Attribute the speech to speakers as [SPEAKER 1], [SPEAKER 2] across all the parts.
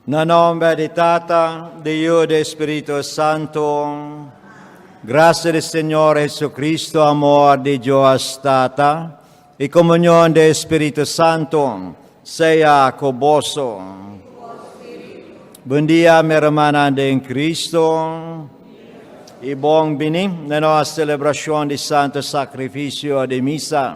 [SPEAKER 1] Na nomber di Tata, di Yu, di Spiritu Santo. Gracia di Señor Jesucristo, amor di Dios Tata, y comunion di Spiritu Santo, sea cu boso. Bon dia, mi rumannan den Cristo. Y bon bini na nos celebracion di Santo Sacrificio di Misa.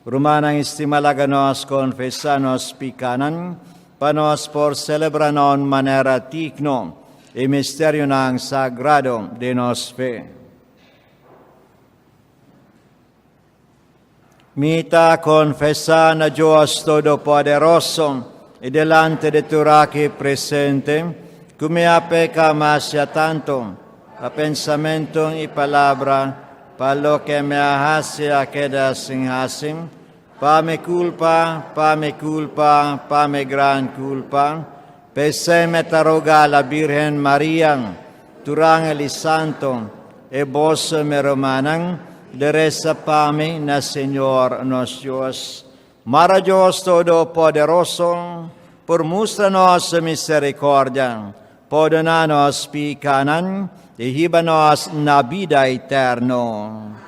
[SPEAKER 1] Rumannan stima, laga nos confesa nos picanan, pa nos por celebra na un manera digno e misterionan sagrado di nos fe. Mi ta confesa na Dios Todopoderoso y delante di tur aki presente cu mi a peca masha tanto pa pensamento y palabra, pa loke mi a haci a keda sin haci, pa mi culpa, pa mi culpa, pa mi gran culpa. P'esey mi ta roga la Virgen Maria, tur angel y santo, y boso mi rumannan, di resa pa mi na Señor nos Dios. Mara Dios Todopoderoso por mustra nos misericordia, pordona nos picanan y hiba nos na bida eterno.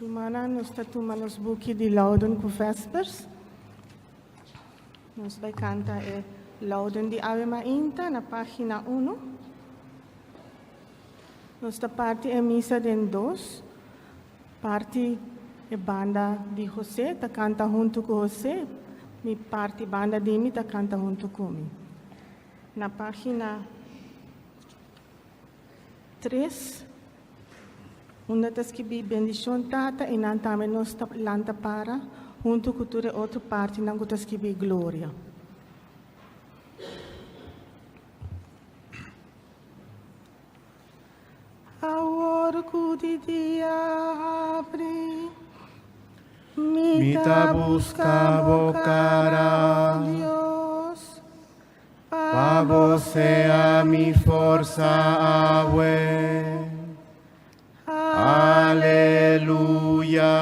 [SPEAKER 2] Rumannan, nos ta tuma nos buki di Lauden ku Vespers. Nos bai kanta e Lauden di Awe Mainta na página 1. Nos ta parti e misa den dos. Parti e banda di José ta kanta huntu ku José, mi parti banda di mi ta kanta huntu ku mi. Na página 3, unda ta skibí Bendishon Tata i nan tambe nos ta lanta para huntu ku tur e otro partinan ku ta skibí Gloria. Awor ku di dia habri, mi ta buska bo kara, o Dios.
[SPEAKER 3] Pa bo sea mi forsa awe. Aleluya.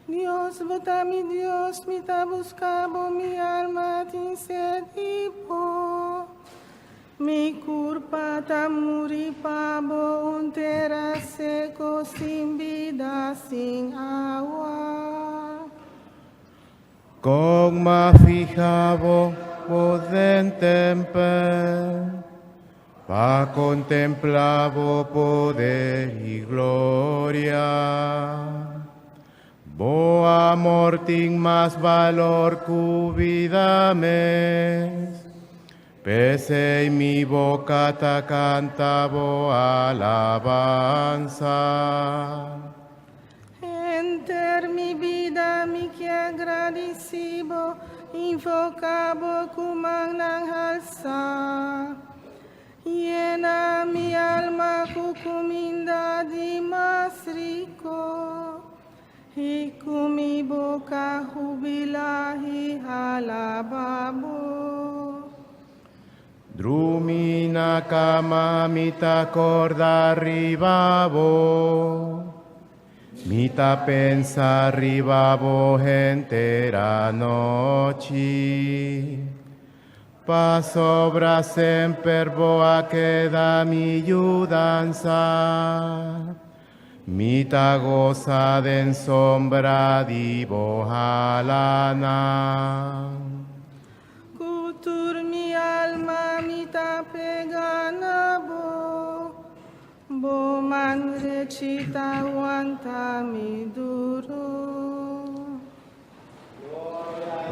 [SPEAKER 2] Dios, bo ta mi Dios, mi ta buska bo, mi alma tin sed di bo. Mi kurpa ta muri pa bo, un tera seko, sin bida, sin awa.
[SPEAKER 3] Kon m'a fiha bo bo den tempel, pa kontemplá bo poder i gloria. Bo amor tin mas balor ku bida mes, p'esei mi boka ta kanta bo alabansa.
[SPEAKER 2] Henter mi bida mi ke gradisí bo, invoká bo ku mannan halsá. Yena mi alma ku kuminda di mas riko, i ku mi boka hubilá i alabá bo.
[SPEAKER 3] Drumi na kama mi ta kòrda riba bo, mi ta pensa riba bo henter anochi. Pasobra semper bo a keda mi yudansa, mi ta gosa den sombra di bo halanan.
[SPEAKER 2] Ku tur mi alma mi ta pega na bo, bo man drechi ta wanta mi duru.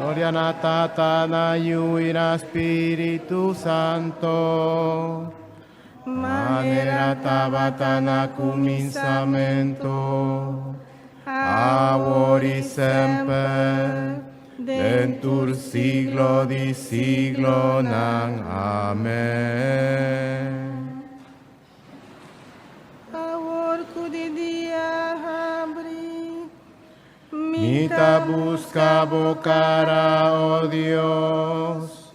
[SPEAKER 3] Gloria na Tata, na Yu i na Spiritu Santo. Manera tabata na kuminsamentu, awor i semper, den tur siglo di siglonan. Amèn.
[SPEAKER 2] Awor ku di dia habri,
[SPEAKER 3] Mi ta buska bo kara, o Dios,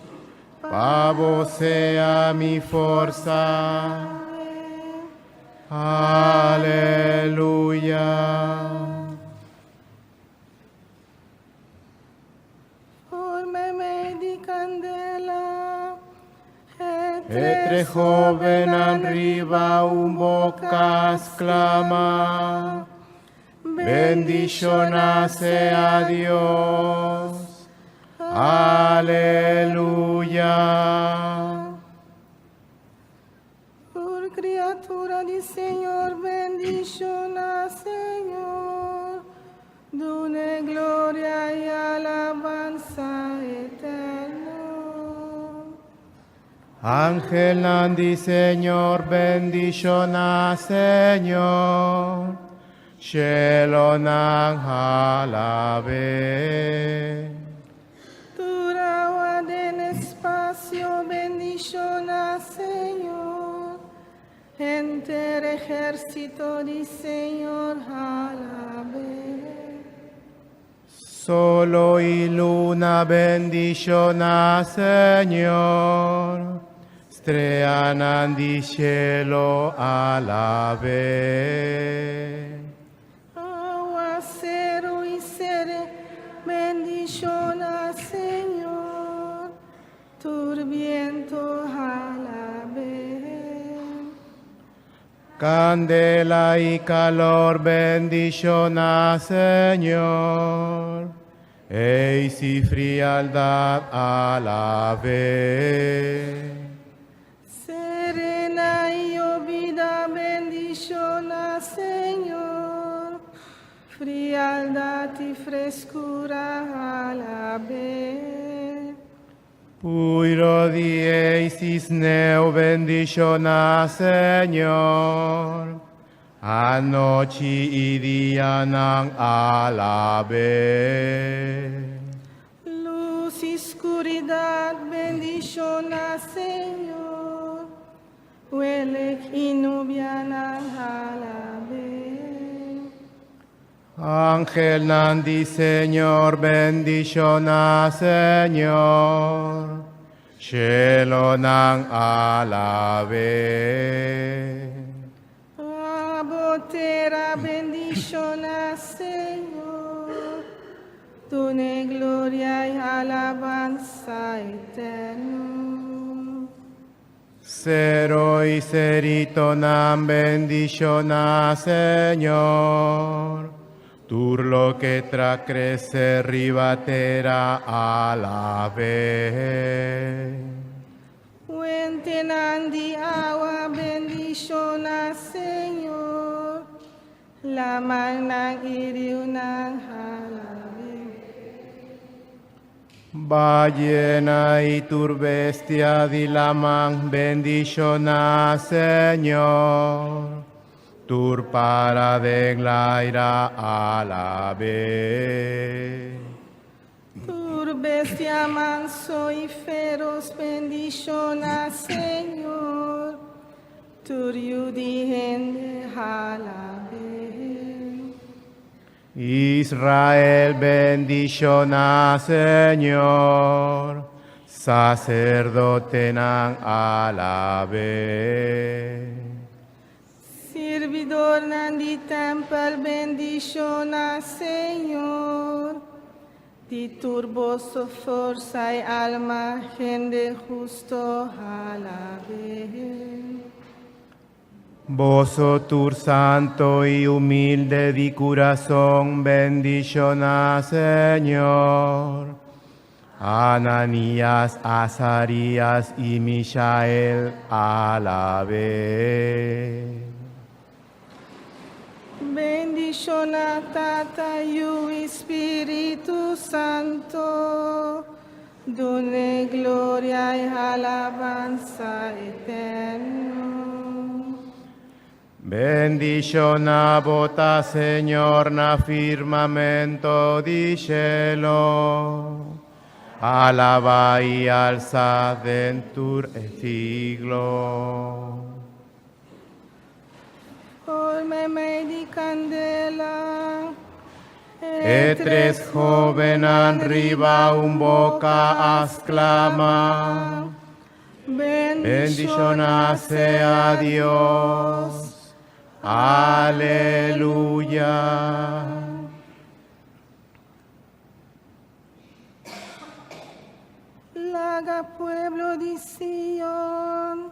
[SPEAKER 3] pa bo sea mi forsa. Aleluya.
[SPEAKER 2] For meimei di kandela, e
[SPEAKER 3] E tres hóbennan riba un boka a sklama, Bendishoná sea Dios. Aleluya.
[SPEAKER 2] Tur kriatura di Señor, bendishoná Señor. Dun'é gloria i alabansa eterno.
[SPEAKER 3] Angelnan di Señor, bendishoná Señor. Shelonan alab'é.
[SPEAKER 2] Tur awa den espasio, bendishoná Señor. Henter ehérsito di Señor, alab'é.
[SPEAKER 3] Solo i luna, bendishoná Señor. Streanan di shelu, alab'é.
[SPEAKER 2] Awaseru i sere, bendishoná Señor. Tur bientu, alab'é.
[SPEAKER 3] Candela y calor bendiciona, Señor, eis y frialdad a la vez.
[SPEAKER 2] Serena y yobida bendiciona, Señor, frialdad y frescura a la vez.
[SPEAKER 3] Puiro di eis y sneu bendiciona, Señor, anochi y dia nan a la vez.
[SPEAKER 2] Luz y oscuridad bendiciona, Señor, welek y nubia nan a la vez.
[SPEAKER 3] Ángel Nandi, Señor, bendiciona, Señor. Cielo nang alabe.
[SPEAKER 2] Abo tera bendiciona, Señor, Dune gloria y alabanza eterno.
[SPEAKER 3] Cero y cerito nan bendiciona, Señor. Tur lo que tra crece ribatera a la vez.
[SPEAKER 2] Fuente di agua bendiciona, Señor, Laman ng iriw ng halabi.
[SPEAKER 3] Ballena y turbestia di lamang bendiciona, Señor. Tur para de glaira a la vez.
[SPEAKER 2] Tur bestia manso y feroz bendiciona, Señor, Tur yudi hende halabi.
[SPEAKER 3] Israel bendiciona, Señor. Sacerdote nan alabe.
[SPEAKER 2] Servidor nan di tempel bendiciona, Señor. Di turboso forza y alma, gente justo alabe.
[SPEAKER 3] Boso tur santo y humilde di corazón, bendiciona, Señor. Ananías, Azarías y Misael alabe.
[SPEAKER 2] Bendiciona Tata y Espíritu Santo, dune gloria y alabanza eterno.
[SPEAKER 3] Bendiciona bota, Señor, na firmamento di cielo. Alaba y alza dentur siglo.
[SPEAKER 2] Forme di candela.
[SPEAKER 3] E tres joven arriba un boca exclama. Bendiciona sea Dios. Aleluya.
[SPEAKER 2] Laga pueblo di Sion.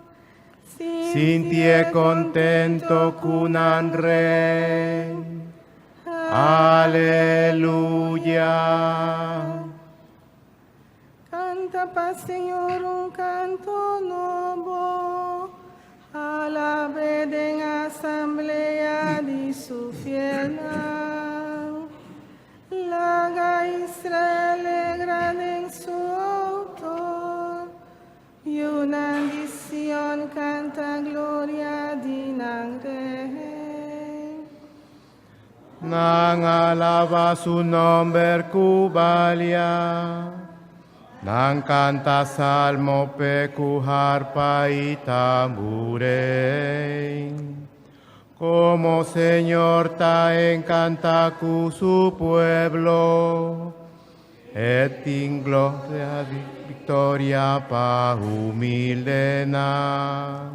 [SPEAKER 3] Sintie contento cunan rey. Aleluya.
[SPEAKER 2] Canta pa Señor un canto nuevo, alabe en asamblea di su fiel. Laga Israel grande en su autor, y una Sion canta gloria di nan rey.
[SPEAKER 3] Nan alaba su nombre cubalia. Nan canta salmo pecu harpa y tamburén. Como Señor ta encanta cu su pueblo. Et in gloria victoria pa humilde na.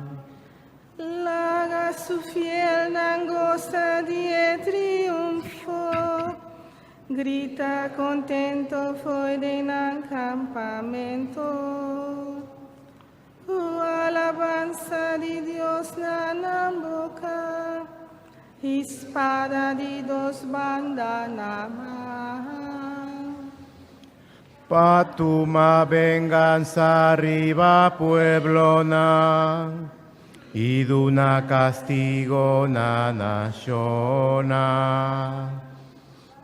[SPEAKER 2] Laga su fiel nan goza di triunfo, grita contento foi de nan campamento. Cu Alabansa di Dios na nan boka, i spada di dos banda na man.
[SPEAKER 3] Pa tuma vengansa riba pueblonan i duna kastigo na nashonnan.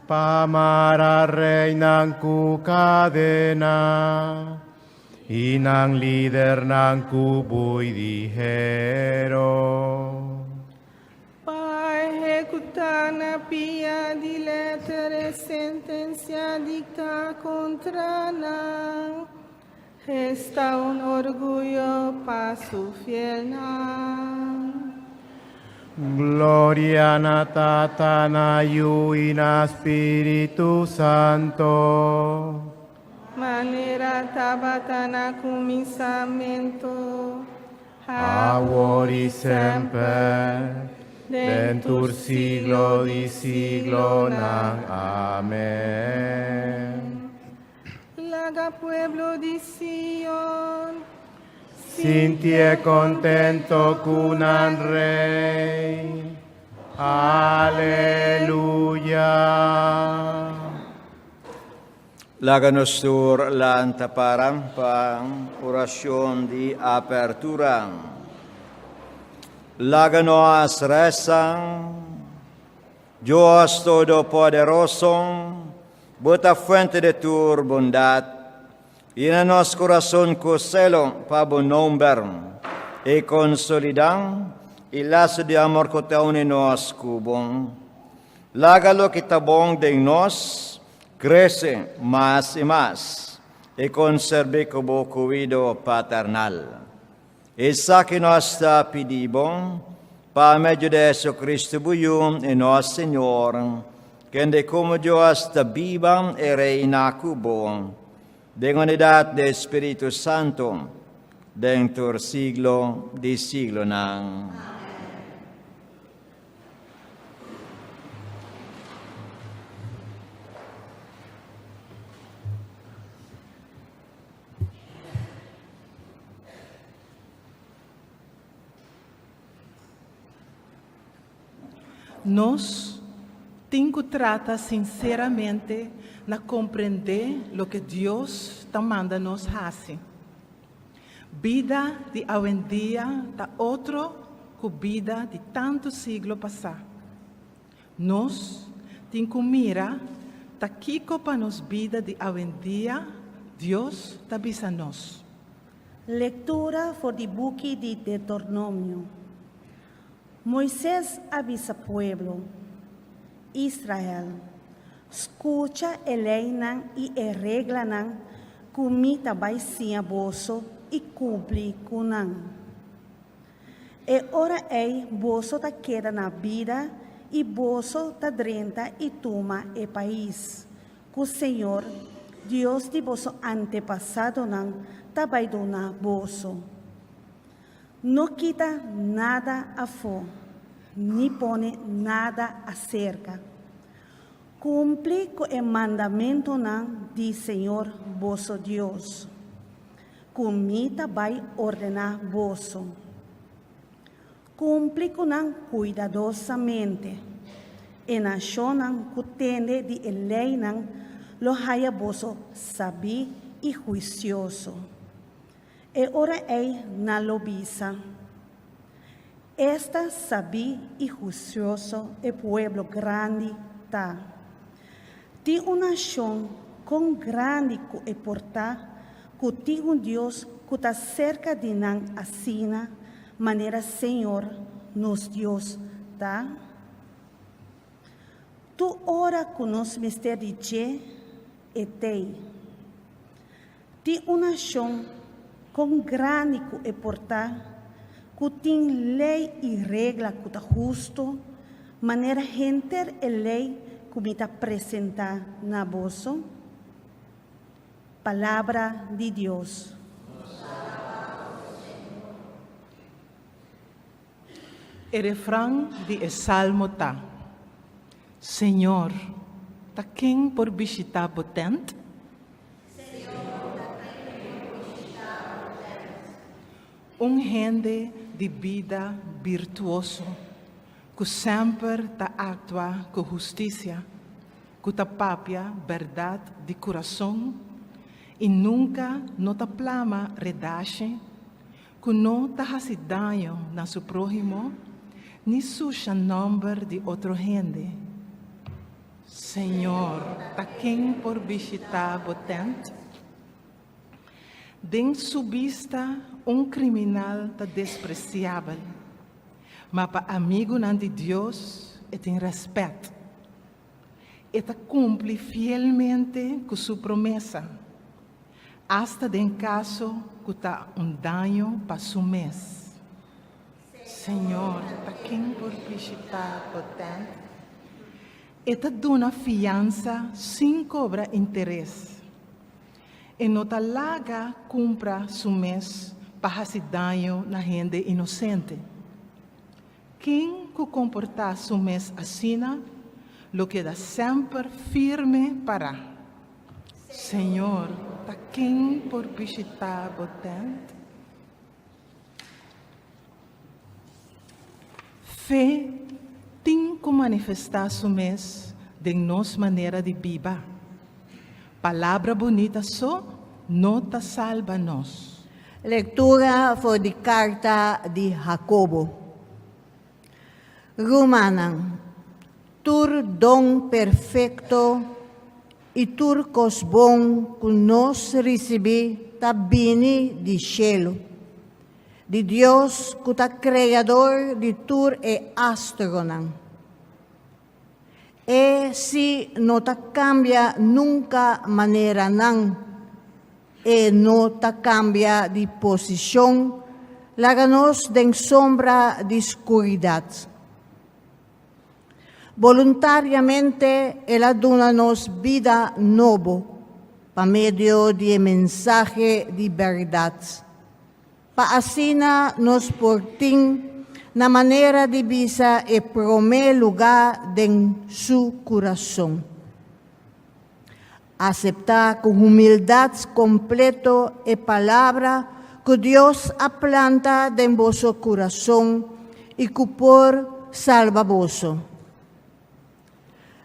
[SPEAKER 3] Pa mara reinan ku kadena i nan lidernan ku bui di hero.
[SPEAKER 2] Pa ehekutá na pia di letter e sentensia diktá kontra nan. Esta un orguyo pa su fielnan.
[SPEAKER 3] Gloria na Tata, na Yu i na Spiritu Santo.
[SPEAKER 2] Manera tabata na kuminsamentu,
[SPEAKER 3] Awor i semper, den tur siglo di siglonan. Amen.
[SPEAKER 2] Laga pueblo di Sion.
[SPEAKER 3] Sintié contento ku nan Rei. Aleluya.
[SPEAKER 1] Laga nos tur lanta para pa oracion di apertura. Laga nos resa. Dios Todopoderoso, Bo ta fuente di tur bondat. Yena nos kurason ku selo pa Bo nomber i konsolidá e laso di amor ku ta uni nos ku Bo. Laga loke ta bon den nos krese mas i mas i konserb'é ku Bo kuido paternal. Esaki nos ta pidi Bo pa medio di Jesucristo Bo Yu i nos Señor, kende komo Dios ta biba i reina ku Bo, den unidat di Spiritu Santu, den tur siglo di siglonan.
[SPEAKER 2] Nos tin ku trata sinseramente na komprendé loke Dios ta manda nos hasi. Bida di awendia ta otro ku bida di tantu siglo pasá. Nos tin ku mira ta kiko pa nos bida di awendia Dios ta bisa nos.
[SPEAKER 4] Lektura for di buki di Deuteronomio. Moises a bisa pueblo, Israel, skucha e leinan i e reglanan ku mi ta bai siña boso i kumpli ku nan. E ora ei boso ta keda na bida i boso ta drenta i tuma e pais ku señor, Dios di boso antepasadonan, ta bai duna boso. No kita nada afó, ni pone nada aserka. Kumpli ku e mandamentunan di señor boso Dios. Ku mi ta bai ordená boso. Kumpli ku nan kuidadosamente. E nashonnan ku tende di e leinan lo haya boso sabí i huisioso. E ora ei nan lo bisa, Esta sabí i huisioso e pueblo grandi ta! Tin un nashon kon grandi ku e por ta ku tin un Dios ku ta serka di nan asina manera Señor nos Dios ta? Tur ora ku nos mester di dje, e t'ei. Tin un nashon kon grandi ku e por ta ku tin lei i regla ku ta hustu, manera henter e lei ku mi ta presentá na boso? Palabra di Dios.
[SPEAKER 2] E refran di e salmo ta, Señor, ta ken por bishitá bo tènt? Un hende di bida birtuoso, ku semper ta aktua ku hustisia, ku ta papia bèrdat di kurason i nunka no ta plama redashi, ku no ta hasi daño na su próhimo ni susha nòmber di otro hende. Señor, ta ken por bishitá bo tènt? Den su bista un kriminal ta despresiabel, ma pa amigunan di Dios e tin rèspèt. E ta kumpli fielmente ku su promesa, asta den kaso ku ta un daño pa su mes. Señor, ta ken por bishitá bo tènt? E ta duna fiansa sin kobra interes. E no ta laga kumpra su mes pa hasi daño na hende inosente. Ken ku komportá su mes asina lo keda semper firme pará. Señor, ta ken por bishitá bo tènt? Fe tin ku manifestá su mes den nos manera di biba. Palabra bunita so no ta salba nos.
[SPEAKER 5] Lektura for di karta di Hakobo. Rumannan, tur don perfekto i tur kos bon ku nos risibí ta bini di shelu, di Dios ku ta Kreador di tur e astronan. E si no ta kambia nunka manera nan. E no ta kambia di posishon, laga nos den sombra di skuridat. Boluntariamente el a duna nos bida nobo pa medio di e mensahe di bèrdat, pa asina nos por tin na manera di bisa e promé lugá den su kurason. Aseptá ku humildat kompleto e palabra ku Dios a planta den boso kurason i ku por salba boso.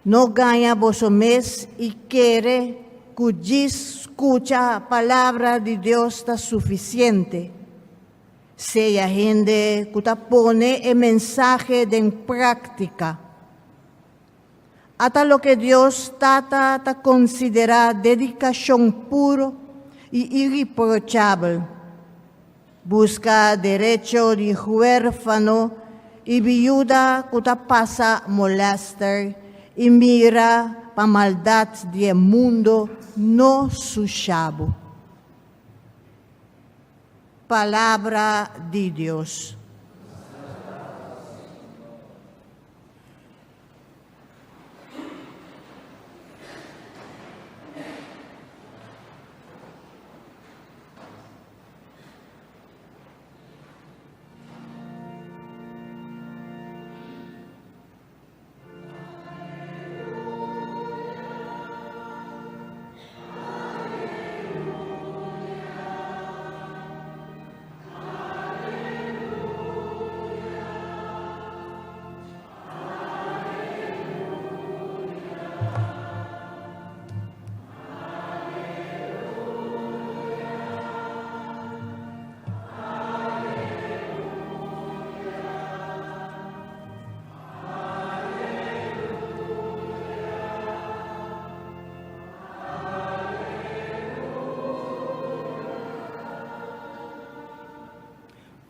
[SPEAKER 5] No gaña boso mes i kere ku djis skucha palabra di Dios ta sufisiente. Sea hende ku ta pone e mensahe den práktika. Ata loke Dios Tata ta konsiderá dedikashon puro i iriprochabel, Buska derecho di huérfano i biuda ku ta pasa molèster i mira pa maldat di e mundu no susha bo. Palabra di Dios.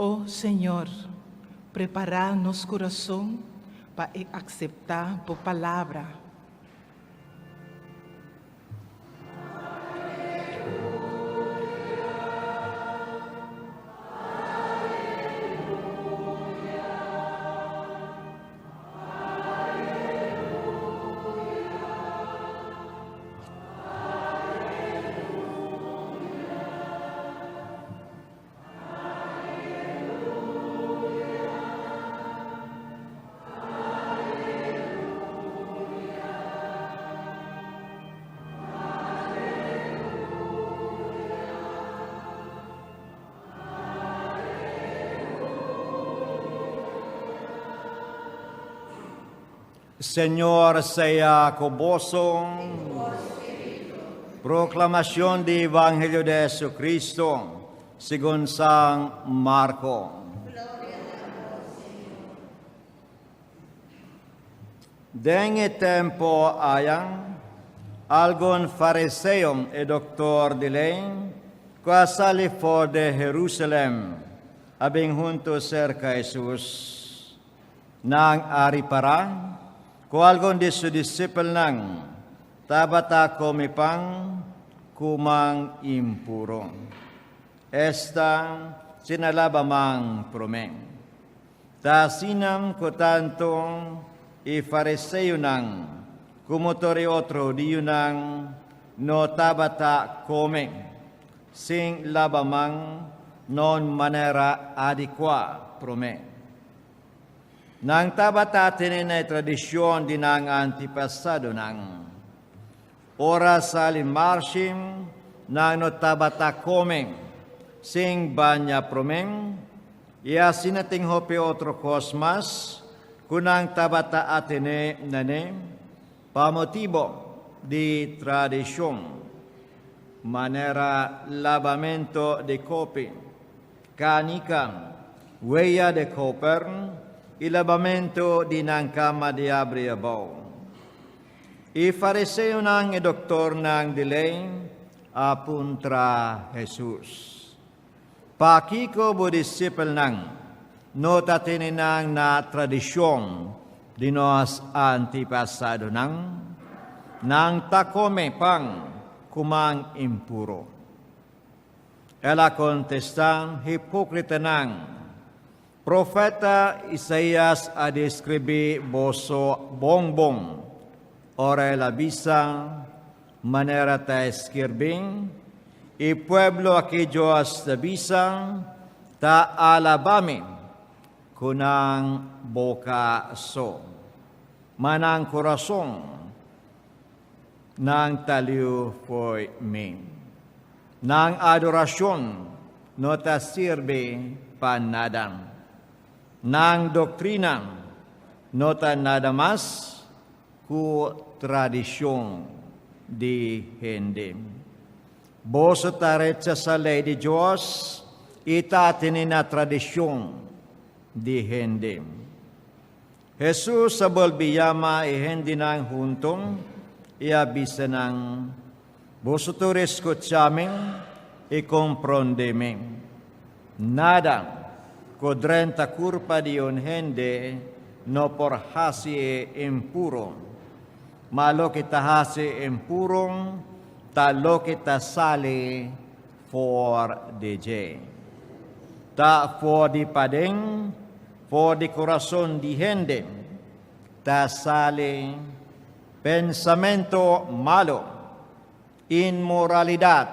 [SPEAKER 2] O Señor, prepará nos kurason pa e akseptá bo palabra.
[SPEAKER 1] Señor sea ku boso. Proclamación di Evangelio de Jesucristo según San Marco. Den e tempo aya, algun fariseo i doktor di lei ku a sali for di Jerusalem a bin huntu serka Hesus. Nan a ripará ku algun di su disipelnan tabata kome pan ku man impuru, esta, sin a laba man promé. Ta asina ku tantu e fariseonan komo tur e otro hudiunan no tabata kome sin laba man na un manera adekuá promé. Nan tabata tene na e tradishon di nan antepasadonan. Ora sali marshi, nan no tabata kome sin baña promé, i asina tin hopi otro kos mas ku nan tabata atené na ne pa motibu di tradishon, manera labamentu di kopi. Kanika, weya de koper i labamentu di nan kama di abri abou. E fariseonan i doktornan di lei a puntra Hesus, Pakiko bo disipelnan no ta tene nan na tradishon di nos antepasadonan? Nan ta kome pan ku man impuru. El a kontestá, Hipókritanan! Profeta Isaías a deskribí boso bon bon ora el a bisa, manera ta skirbí, E pueblo akí Dios ta bisa, ta alabá mi ku nan boka so, ma nan kurason Nan ta liu fo'i mi. Nan adorashon no ta sirbi pa nada. Nan doktrina no ta nada mas ku tradishon di hende. Boso ta rechasá lei di Dios i ta tene na tradishon di hende. Hesus a bolbe yama e hendenan huntu i a bisa nan, Boso tur skucha mi i komprondé mi. Nada ku drenta kurpa di un hende no por hasi e impuru, ma loke ta hasi e impuru ta loke ta sali for di dje. Ta for di paden For di kurason di hende ta sali pensamento malo, inmoralidat,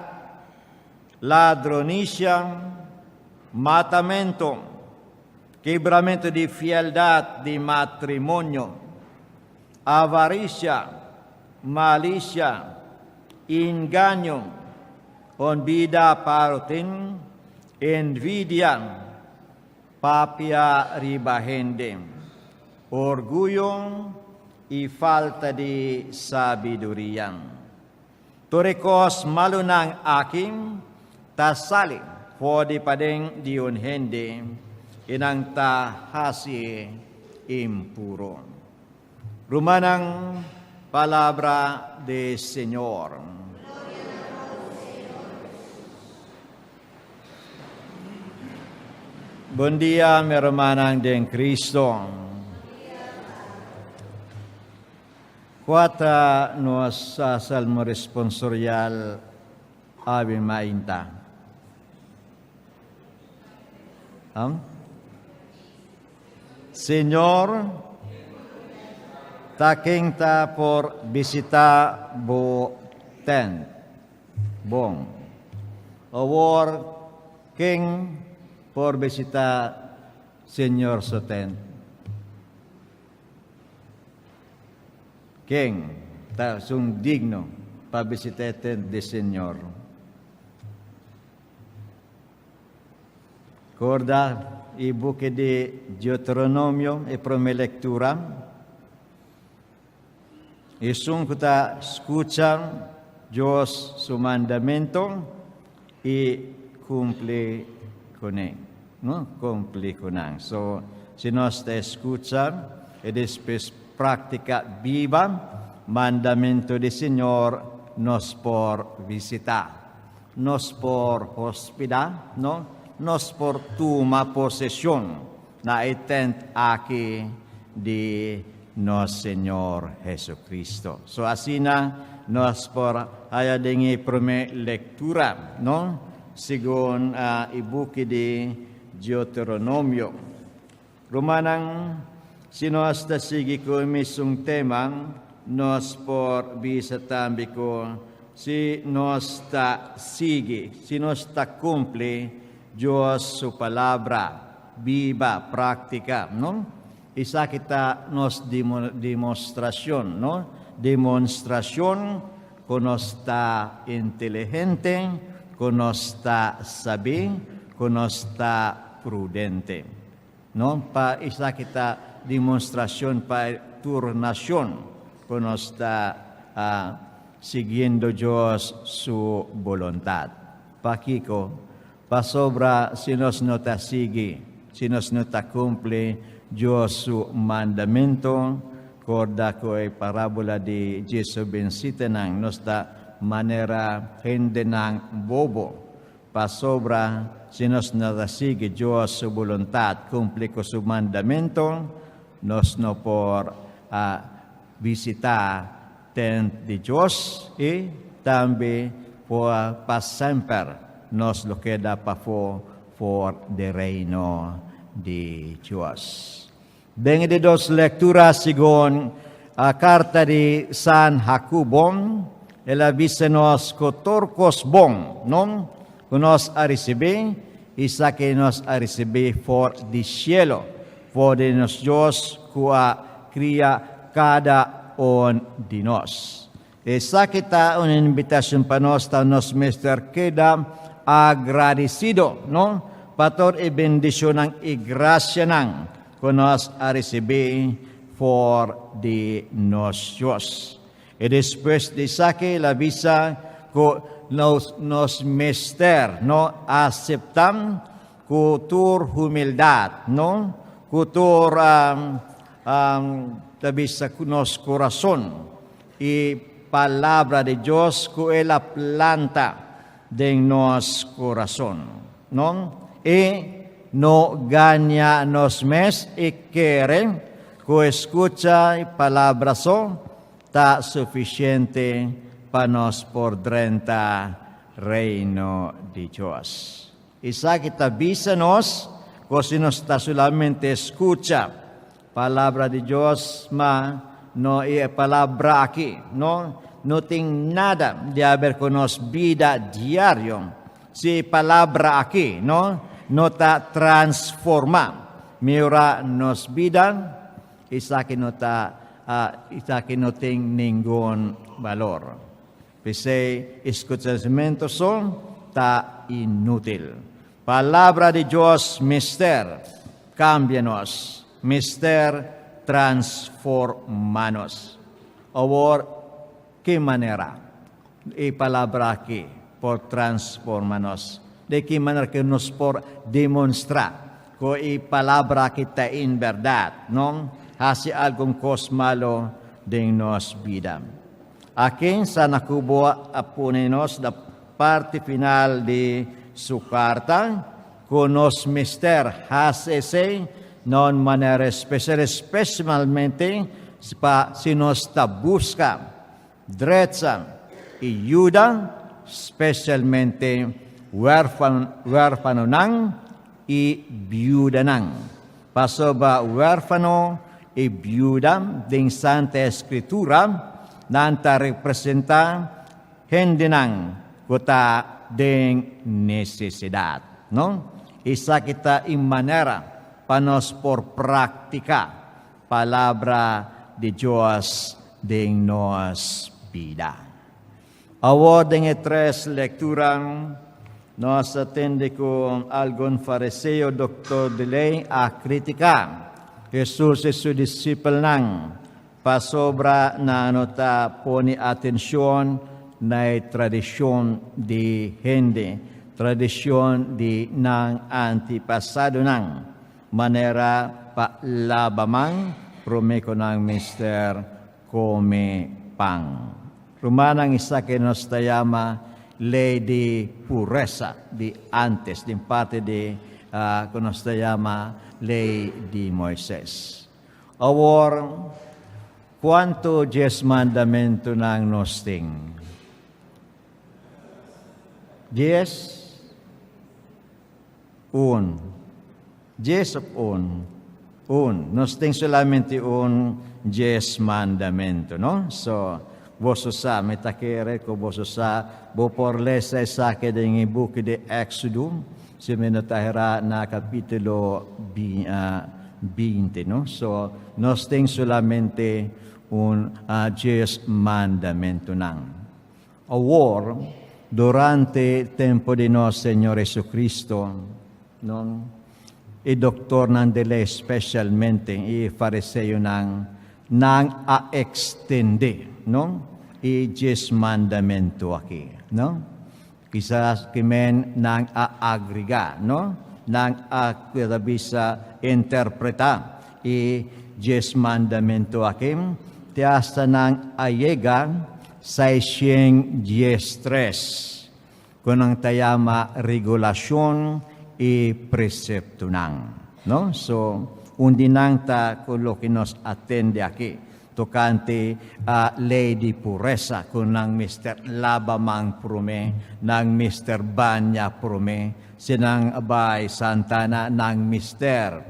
[SPEAKER 1] ladronisia, matamento, kibramento di fieldat di matrimonio, avarisia, malisia, ingaño, un bida parotin, envidia, Papia riba hende, orguyo i falta di sabiduria. Tur e kos malunan aki ta sali for di paden di un hende i nan ta hasié impuru. Rumannan, palabra di Señor. Bon dia, mi rumannan den Cristo. Kua ta nos salmo responsorial awe mainta? Am? Señor, ta ken ta por bisita bo tent? Bon. Awor ken por bisita Señor su tent? Ken ta esun digno pa bisita e tent di Señor? Corda e buki di Deuteronomio, e prome lectura. Esun ku ta skucha Dios su mandamentu i kumpli kuné, no? Kumpli ku nan. So, si nos ta skucha i despues praktika biba mandamentu di Señor, nos por visitá, nos por hospedá, no? Nos por tuma poseshon na e tent aki di nos Señor Jesucristo. So asina nos por haya den e promé lectura, no? Segun e buki di Deuteronomio. Rumannan, si nos ta sigui ku e mesun tema, nos por bisa tambe ku si nos ta sigui, si nos ta kumpli Dios su palabra, biba, práktika, no? Esaki ta nos demostrashon, no? Demonstrashon ku nos ta inteligente, ku nos ta sabí, ku nos ta prudente. No? Pa esaki ta demonstrashon pa tur nashon ku nos ta siguiendo Dios su boluntat. Pakiko? Pasobra si nos no ta sigui, si nos no ta kumpli Dios su mandamentu, korda ku e parábola di djes hobensitanan, nos ta manera hendenan bobo. Pasobra si nos no ta sigui Dios su boluntat, kumpli ku su mandamentu, nos no por a bisitá Tent di Dios i tambe por pa semper nos lo keda pafó for di Reino di Dios. Den e di dos lektura segun a karta di San Hakubo, el a bisa nos ku tur kos bon, no, ku nos a risibí, esaki nos a risibí for di shelu, for di nos Dios ku a kria kada un di nos. Esaki ta un invitashon pa nos ta nos mester keda agradesido, no, pa tur e bendishonnan i grasianan ku nos a risibí for di nos Dios. I despues di esaki el a bisa ku nos nos mester, no, aseptá ku tur humildat, no, ku tur ta bisa ku nos kurason e palabra di Dios ku el a planta den nos kurason, no, i no gaña nos mes i kere ku skucha e palabra so ta sufisiente pa nos por drenta Reino di Dios. Esaki ta bisa nos ku si nos ta solamente skucha Palabra di Dios, ma no e palabra aki no no tin nada di haber ku nos bida diario. Si e palabra aki no no ta transforma, mehora nos bida, esaki no ta esaki no tin ningun balor. P'esei eskuchamentu so ta inútil. Palabra di Dios mester kambia nos, mester transforma nos. Awor, ki manera e palabra aki por transforma nos? Den ki manera ku nos por demonstrá ku e palabra aki ta en bèrdat, no hasi algun kos malu den nos bida? Aki San Jacobo a pone nos na parti final di su karta ku nos mester hasi esei na un manera espesial, espesialmente pa si nos ta buska drecha i yuda spesialmente wèrfanonan i biudanan. Pasobra wèrfano i biuda den Santa Escritura nan ta representá hendenan ku ta den nesesidat, no? Esaki ta e manera pa nos por praktiká Palabra di Dios den nos bida. Awor den e tres lektura nos a tende ku algun fariseo doktor di lei a kritiká Hesus i su disipelnan. Pasobra nan no ta pone atencion na e tradicion di hende, tradicion di nan antepasadonan, manera pa laba man prome cu nan mester come pan. Rumannan, esaki nos ta yama ley di puresa di antes, den parti di cu nos ta yama ley di Moises. Awor, kuantu djes mandamentunan nos tin? Djes? Un. Djes of un? Un. Nos tin solamente un djes mandamentu, no? So, boso sa, mi ta kere ku boso sa, bo por lesa esaki den e buki di Éxodo, Si mi no ta hera na capítulo 20, no? So, nos tin solamente un djes mandamentonan. Awor, durante tempo di nos Señor Jesucristo, no? E doctornan di ley specialmente e fariseonan, nan a extende, no? E djes mandamento aki, no? Kisas ki men nan a agregá, no? Nan a keda bisa interpretá e Djes Mandamentu aki te asta nan a yega 613, ku nan ta yama regulashon i preseptonan, no? So, un di nan ta ku loke nos a tende aki. Tokante a lei di puresa ku nan mester laba man promé, nan mester baña promé, si nan a bai santana nan mester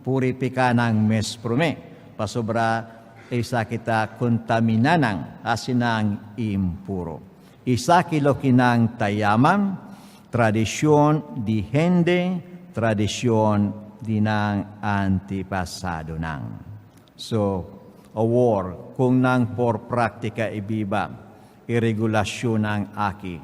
[SPEAKER 1] purifiká nan mes promé, pasobra esaki ta kontaminá nan, hasi nan impuro. Esaki loke nan ta yama tradishon di hende, tradishon di nan antepasadonan. So, awor, kon nan por praktika i biba e regulashonnan aki?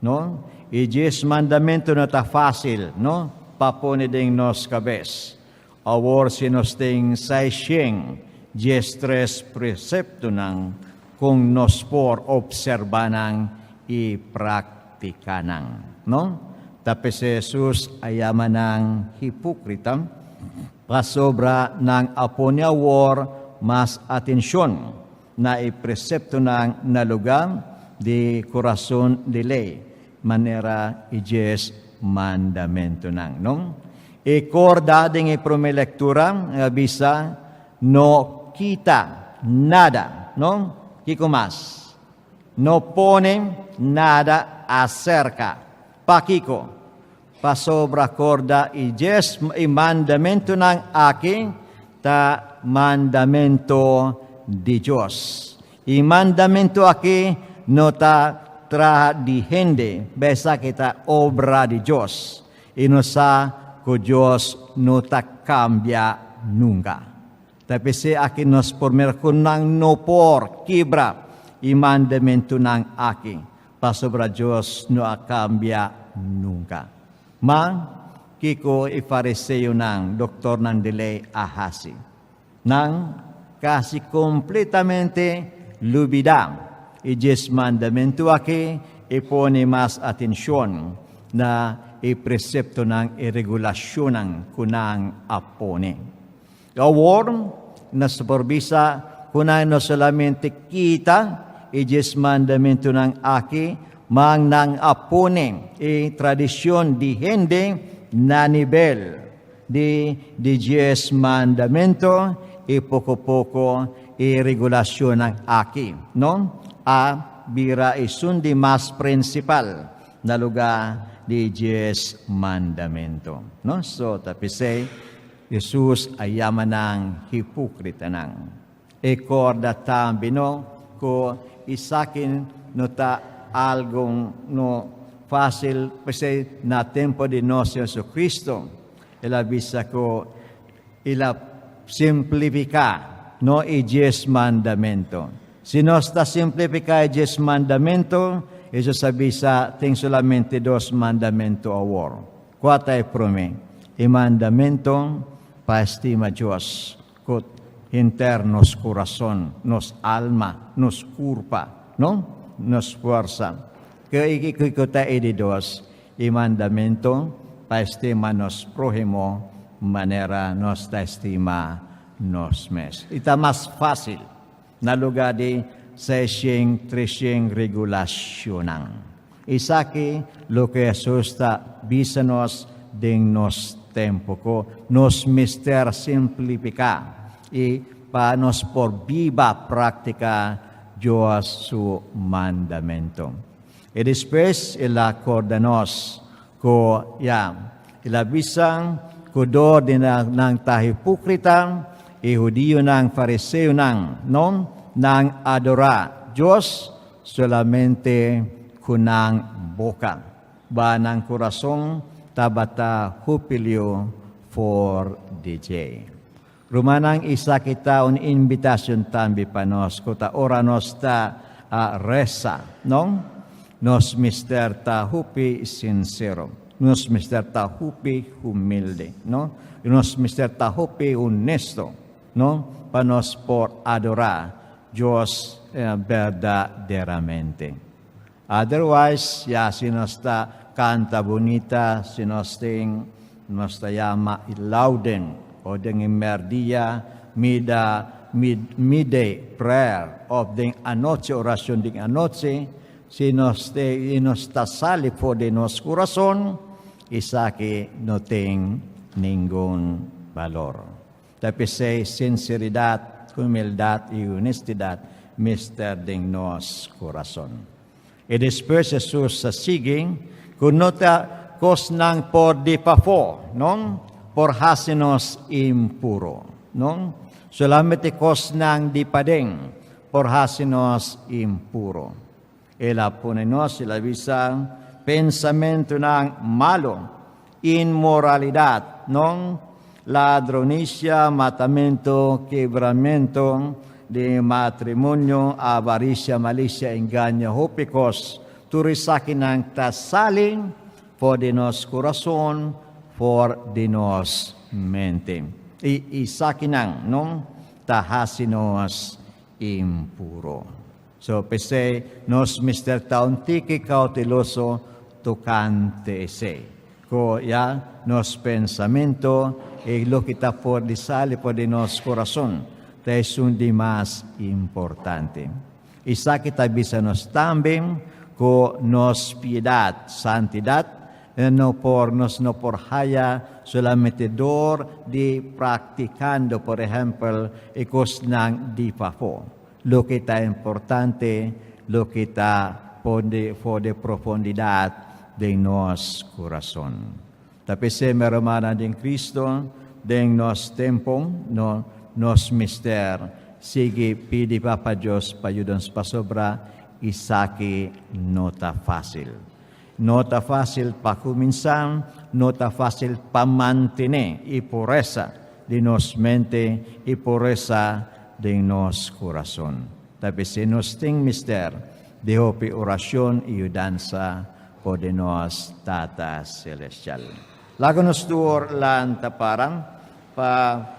[SPEAKER 1] No? E Dies Mandamentu no ta fásil, no, pa pone den nos kabes. Awor si nos tin 613 preseptonan, kon nos por opserbá nan i praktiká nan? No? Ta p'esei Hesus a yama nan hipókrita. Pasobra nan a pone awor mas atencion na e preceptonan na luga di curason di ley, manera e Djes Mandamentonan, no? E corda den e prome lectura a bisa, No kita nada, no? Kico mas? No pone nada acerca. Pakico? Pasobra korda i djes i mandamentunan aki ta mandamentu di Dios. I mandamentu aki no ta traha di hende, ma esaki ta obra di Dios. I nos sa ku Dios no ta kambia nunka. Ta p'esei aki nos por mira ku nan no por kibra i mandamentunan aki, pasobra Dios no a kambia nunka. Ma, kiko e fariseonan, doktornan di lei, a hasi? Nan kasi kompletamente lubidá e Dies Mandamentu aki i pone mas atenshon na e preseptonan i regulashonnan ku nan a pone. Awor, nos por bisa ku nan no solamente kita e Dies Mandamentunan aki, ma nan a pone e tradishon di hende na nivel di di Dies Mandamentu i poko poko e regulashonnan aki no a bira esun di mas prinsipal na lugá di Dies Mandamentu. No? So ta p'esei Hesus a yama nan hipókritanan. E kòrda tambe no ku esaki no ta algu no fásil, p'esei na tempu di nos Señor Jesucristo el a bisa ku el a simplifiká no e Dies Mandamentu. Si nos ta simplifiká e Dies Mandamentu, Hesus a bisa tin solamente dos mandamentu awor. Kua ta e promé? E mandamentu pa stima Dios ku Henter nos kurason, nos alma, nos kurpa, no? Nos fuersa. Kaya kiko ta e di dos, e mandamento pa estima nos próhimo manera nos ta estima nos mes. E ta mas fásil na lugá di 600, 300 regulashonnan. Esaki loke Hesus ta bisa nos den nos tempu ku nos mester simplifiká i pa nos por biba práktika Dios su mandamentu. I despues el a korda nos ku ya el a bisa ku dor di nan ta hipókrita e hudionan fariseonan no nan adorá Dios solamente ku nan boka, ba nan kurason tabata hopi liu for di dje. Rumannan, esaki ta un invitashon tambe pa nos ku ta ora nos ta resa, no? Nos mester ta hopi sinsero, nos mester ta hopi humilde, no? Nos mester ta hopi honesto, no? Pa nos por adorá Dios berdaderamente. Otherwise, ya si nos ta kanta bunita, si nos tin, nos ta yama lauden o den e merdia mida mid, midday prayer of den anochi, orashon den anochi, si nos te nos ta sali for di nos kurason, esaki no tin ningun balor. Ta p'esei sinseridat, humildat i honestidat mester den nos kurason. I despues Hesus a sigui ku no ta kosnan por di pafó, no, por hasi nos impuro, no. Solamente kosnan di paden por hasi nos impuro. El a pone nos, el a bisa, pensamentunan malu, inmoralidat, no, ladronisia, matamentu, kebramentu di matrimonio, avarisia, malisia, engaño, hopi kos. Tur esakinan ta sali for di nos kurason, for di nos mente. I esakinan, no, ta hasi nos impuro. So, p'esei nos mester ta un tiki kauteloso tokante esei. Ku ya nos pensamentu i loke ta for di sali for di nos kurason ta esun di mas importante. Esaki ta bisa nos tambe ku nos piedat, santidat, no por nos no por haya solamente dor di praktikando, por ehèmpel, e kosnan di pafó. Loke ta importante, loke ta pone for di profundidat den nos kurason. Ta p'esei, mi rumannan den Cristo, den nos tempu, no, nos mester sigui pidi Papa Dios pa yuda nos pasobra esaki no ta fásil. No ta fásil pa kuminsá, no ta fásil pa mantené e puresa di nos mente i puresa den nos kurason. Ta p'esei nos tin mester di hopi orashon i yudansa for di nos Tata Selestial. Laga nos tur lanta para pa.